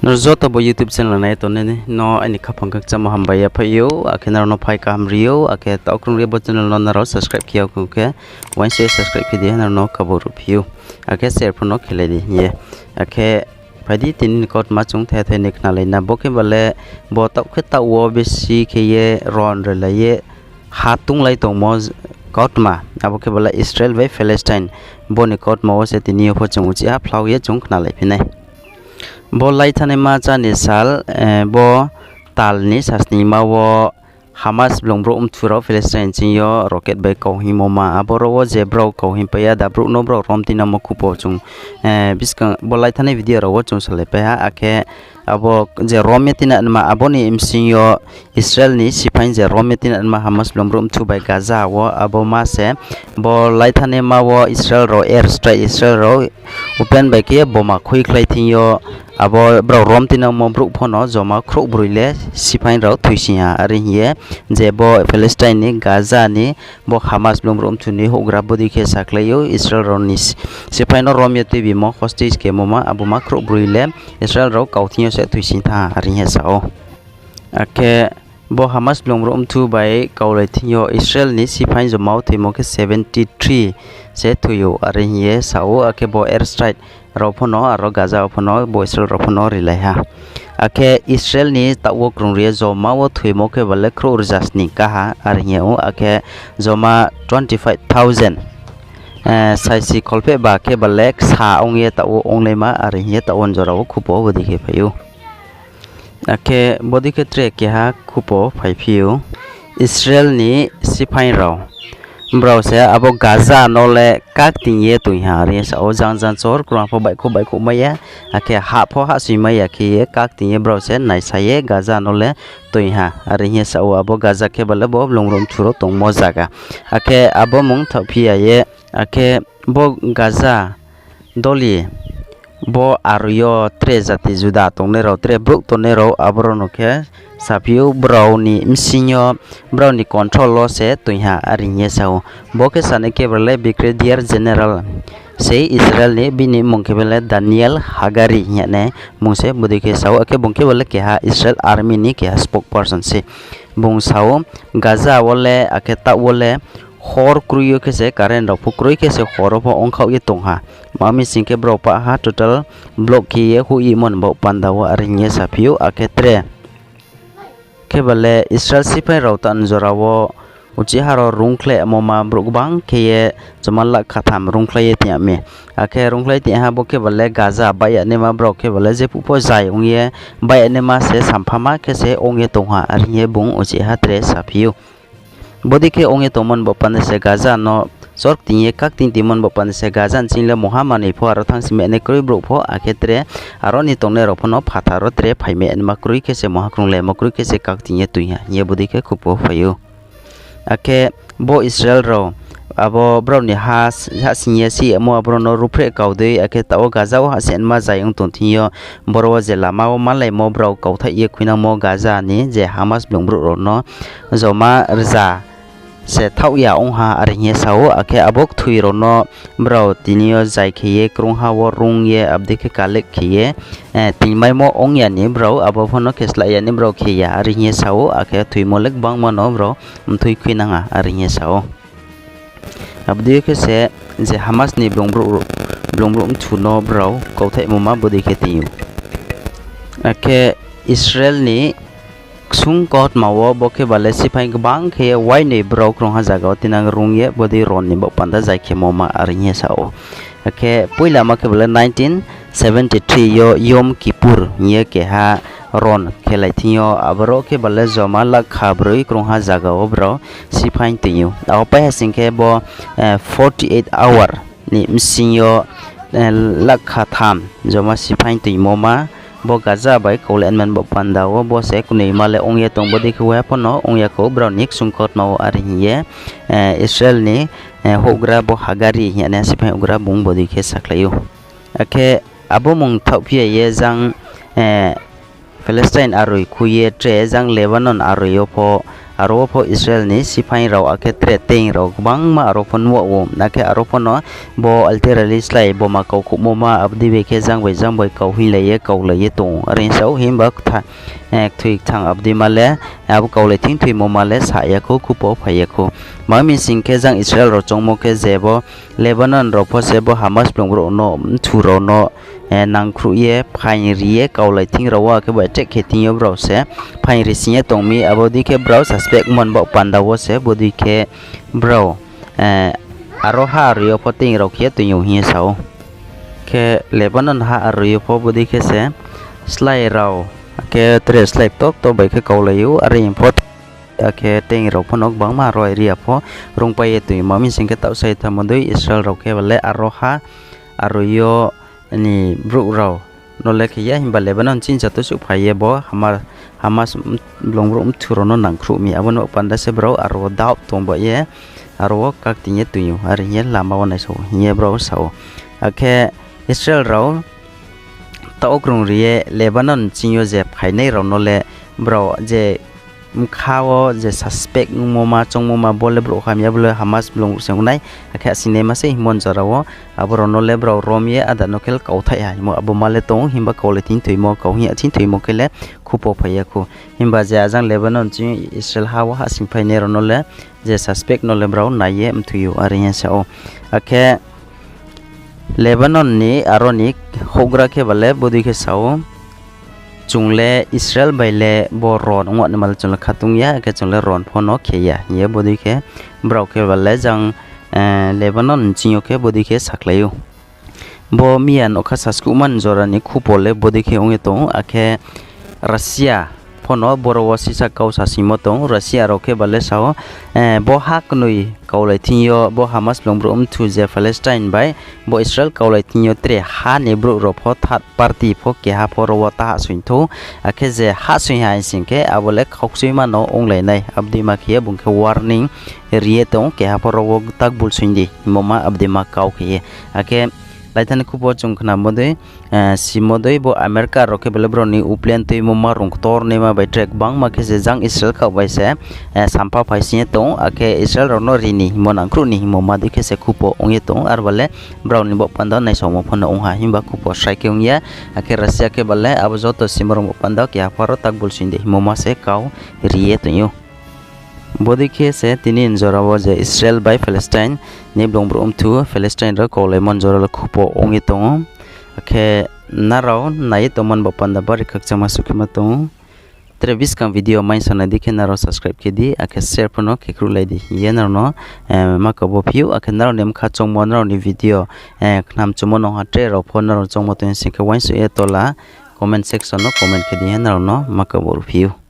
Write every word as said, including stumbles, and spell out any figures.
Nrao joto bo YouTube channel nai tongnai no aini khaphang khakchangmo hambai yaphaih ou, akhe nrao no phai kaham ri ou, akhe taoh krung ri bo channel no nrao subscribe khe ya khe, uaingse subscribe khe di, nrao no kabo ruhphi ou, akhe share pho no khelai di hing ye. Akhe phai di tini ni kautma chung thai thai ni khnalai na, bo khe ba le bo taoh khe taoh wo bisi khe ye ron relai ye ha tunglai tongmo kautma, abo khe ba le Israel bai Palestine, bo ni kautma wo se tini yo pho chung uchih ha phlau ye chung khnalaiphi nai. Bo laithanaima chá ni sal, bo tal ni sasningma wo Hamas blung brouh mthu rao Palestine ching yo rocket bai kauhingmo ma, aboro wo je brao kauhingpai ya da brouh no brao rom tinangmo khupo chung, buskang bo laithanai video rao wo chung salaipai ha, akhe abo je rom ye tinangma abo ni bsing yo Israel ni siphaing je rom ye tinangma Hamas blung brouh mthu bai Gaza wo abo ma se bo laithanaima wo Israel rao air strike, Israel rao open bai khe boma khuikhlai thing yo abo brao rom tinangmo brouh pho no joma khrouhbroi le siphaing rao thoising ha are hing ye, je bo Palestine ni Gaza ni bo Hamas blung brouh mthu ni houhgra bodei khe sakhlai ou, Israel rao ni siphaing no rom ye tuibimo hostage khe moma abo ma khrouhbroi le Israel rao kau thing yo se thoising thanng ha are hing ye sa ou. Akhe bo Hamas blung brouh mthu bai kaulai thing yo Israel ni siphaing joma wo thoimo khe seventy three se thoi ou are hing ye sa ou, akhe bo air strike rao pho no aro Gaza wo pho no bo Israel rao pho no rilai ha. Akhe Israel ni taoh wo krung ri ye joma wo thoimo khe ba le khrouh rza sning kaha are hing ye ou, akhe joma twenty five thousand saisi kholpheh ba khe ba le ksa ong ye taoh wo onglaima are hing ye taoh wo jora wo khupo bodei khe phai ou. Akhe bodei khe tre keha khupo phaiphi ou, Israel ni siphaing rao, brao se abo Gaza no le kakting ye toing ha are hing ye sa ou, jang jang chor krung pho baihkhouh baihkhouh mai ya, akhe ha pho hahsoing mai ya khe ye kakting ye brao se naisa ye Gaza no le toing ha are hing ye sa ou. Abo Gaza khe ba le bo blung brouh mthu rao tongmo zaga. Akhe abo mung thaohphi ya ye, akhe bo Gaza doli bo aroi yo tre jati juda tongnai rao, tre brouh tongnai rao, aboro no khe saphi ou brao ni bsing yo, brao ni control wo se toing ha are hing ye sa ou. Bo khe sanai khe ba le Brigadier General sei Israel ni, bini mmung khe ba le Daniel Hagari hing ye nai mung se bodei khe sa ou, akhe bung khe ba le keha Israel army ni keha spokesperson se. Bung sa ou, Gaza wo le akhe taoh wo le hor kroi yo khe se current rao pho kroi khe se hor wo pho ongkhaoh ye tong ha. Ma mi sing khe brao pah ha total block khe ye hoih ye mon baoh panda wo are hing ye saphi ou, akhe tre khe ba le Israel siphaing rao tang jora wo uchih ha rao rungkhlaimo ma brouh gbang khe ye joma lakh khatham rungkhlai ye tong ya mi. Akhe rungkhlai tong ha bo khe ba le Gaza baih ya naima brao khe ba le jephuh pho zai ong ye baih ya naima se samphama khe se ong ye tong ha are hing ye bung uchih ha tre saphi ou. Bodei khe ong ye tongmo ni baoh panda se Gaza no chorkting ye kakting tongmo ni baoh panda se Gaza ni ching le mungha manoi pho aro thanngsi mai nai kroi brouh pho, akhe tre aro ni tongnai rao pho no phathar wo tre phai mai naima kroi khe se mungha krunglaimo kroi khe se kakting ye toing ha hing ye bodei khe khupo phai ou. Akhe bo Israel rao abo brao ni ha, hahsing ye si yamo aboro no ruhphreh kau dei, akhe taoh wo Gaza wo hahsing naima zai ong tong thing yo, boro wo je lama wo malaimo brao kauthaih ye khuinangmo Gaza ni je Hamas blung brouh rao no joma rza se thaoh ya ong ha are hing ye sa ou, akhe abo kthoi rao no brao tini yo zai khe ye krungha wo rung ye abdei khe collect khe ye, tingmaimo ong ya ni brao abo pho no khe slái ya ni brao khe ya are hing ye sa ou, akhe thoimo le gbangma no brao mthoi khuinang ha are hing ye sa ou. Abdei khe se je Hamas ni blung brouh mthu no brao kauthaihmo ma bodei khe tong ou. Akhe Israel ni ksung kautma wo bo khe ba le siphaing gbang khe ye wainoi brao krungha zaga wo tinang rung ye bodei ron ni baoh panda zai khemo ma are hing ye sa ou. Akhe poila ma khe ba le nineteen seventy three yo Yom Kippur hing ye keha ron khelai thing yo, aboro khe ba le joma lakh khabroi krungha zaga wo brao siphaing tong ou. Abo pai ha sing khe bo forty eight hour ni bsing yo lakh khatham joma siphaing tongmo ma bo Gaza bai kaulai man baoh panda wo bo se knoima le ong ye tong, bodei khe waiha pho no ong ya khou, brao ni ksung kautma wo are hing ye Israel ni houhgra bo Hagari hing ye nai siphaing houhgra bung bodei khe sakhlai ou. Akhe abo mung thaohphi ya ye jang Palestine aroi khui ye tre jang Lebanon aroi yo pho Aro wo pho Israel ni siphaing rao akhe tre teing rao gbangma aro pho nuh ou. Akhe aro pho no bo artillery slái boma kaukhouhmo ma abo dei bai khe jang bai jang bai kau hinglai ye kaulai ye tong ou. Are sa ou, himba kthoi kthang abo dei ma le, abo kaulai thing thoimo ma le sa ya khou, khupo phai ya khou. Ma mi sing khe jang Israel rao choungmo khe je bo Lebanon rao pho se bo Hamas blung brouh no, mthu rao no, nangkhruh ye phaing ri ye kaulai thing rao wo, akhe bai attack khe thing yo brao se phaing ri sing ye tong mi, abo dei khe brao suspect mon baoh panda wo se bodei khe brao aro ha aroi yo pho teing rao khe ye toing ou hing ye sa ou. Khe Lebanon ha aroi yo pho bodei khe se slái rao, akhe tre slái ktokto bai khe kaulai ou, are pho, akhe teing rao pho no gbangma aro area pho rungpai ye toing ou. Ma mi sing khe taohsa ye thanngmo dei Israel rao khe ba le aro ha aroi yo ni brouh rao no le khe ya, himba Lebanon chini jatosouh phai ye bo Hamas blung brouh mthu rao no nangkhruh mi, abo no panda se brao aro wo dap tong ba ye, aro wo kakting ye toing ou, are hing ye lama wo naisao hing ye brao sa ou. Akhe Israel rao taoh krung ri ye Lebanon ching yo je phainai rao no le brao je bkha wo je suspect ongmo ma, choungmo ma, bo le brouh hamya, bo le Hamas blung brouh se ong nai, akhe asingnaima se hingmo jora wo, abo rao no le brao rom ye áda no khe le kauthaih ha hingmo, abo ma le tong ou, himba kaulai thing thoimo, kau hing ya thing thoimo khe le khupo phai ya khou. Himba je ajang Lebanon ching Israel ha wo hahsoingphainai rao no le je suspect no le brao nai ye mthoi ou, are hing ye sa ou. Akhe Lebanon ni aro ni houhgra khe ba le bodei khe sa ou, chung le Israel bai le bo ron ong naima le chung le khatung ya, akhe chung le ron pho no khe ya hing ye bodei khe brao khe ba le jang Lebanon ching yo khe bodei khe sakhlai ou. Bo miya nougkha saskuhma ni jora ni khupo le bodei khe ong ye tong ou, akhe Russia pho no boro wo sisa kau sasingmo tong ou. Russia rao khe ba le sa ou, bo ha knoi kaulai thing yo, bo Hamas blung brouh mthu je Palestine bai bo Israel kaulai thing yo tre ha ni brouh rao pho third party pho keha pho ro wo ta hahsoing thou, akhe je hahsoing ha hing sing khe abo le khaukchoima no onglai nai, abo dei ma khe ye bung khe warning ri ye tong ou, keha pho ro wo ta gbulsoing di hingmo ma abo dei ma kau khe ye. Akhe laithani khupo chung khnamo dei, simo dei bo America rao khe ba le brao ni uplen tuimo ma rung ktor naima bai tre gbangma khe se jang Israel khaoh bai se sampha phai sing ye tong ou, akhe Israel rao no ri ni hingmo nangkhruh ni hingmo ma dei khe se khupo ong ye tong ou, arba le brao ni baoh panda wo naisaomo pho no ong ha, himba khupo srai khe ong ya, akhe Russia khe ba le abo joto simo rung baoh panda wo keha pho ro ta gbulsoing di hingmo ma se kau ri ye toing ou. Bodei khe se tini ni jora wo je Israel bai Palestine ni blung brouh mthu, Palestine rao kaulaimo ni jora le khupo ong ye tong ou. Akhe nrao nai ye tongmo ni baoh panda bari khakchangma suh khe ma tong ou. Tre buskang video mai sanai dei khe nrao subscribe khe di, akhe share pho no khe khruhlai di hing ye nrao no ma kabo phi ou. Akhe nrao ni bkha choungmo, nrao ni video khnamchumo nung ha tre rao pho nrao choungmo tong sing khe uaingsouh ye tola comment section no comment khe di hing ye nrao no ma kabo phi ou.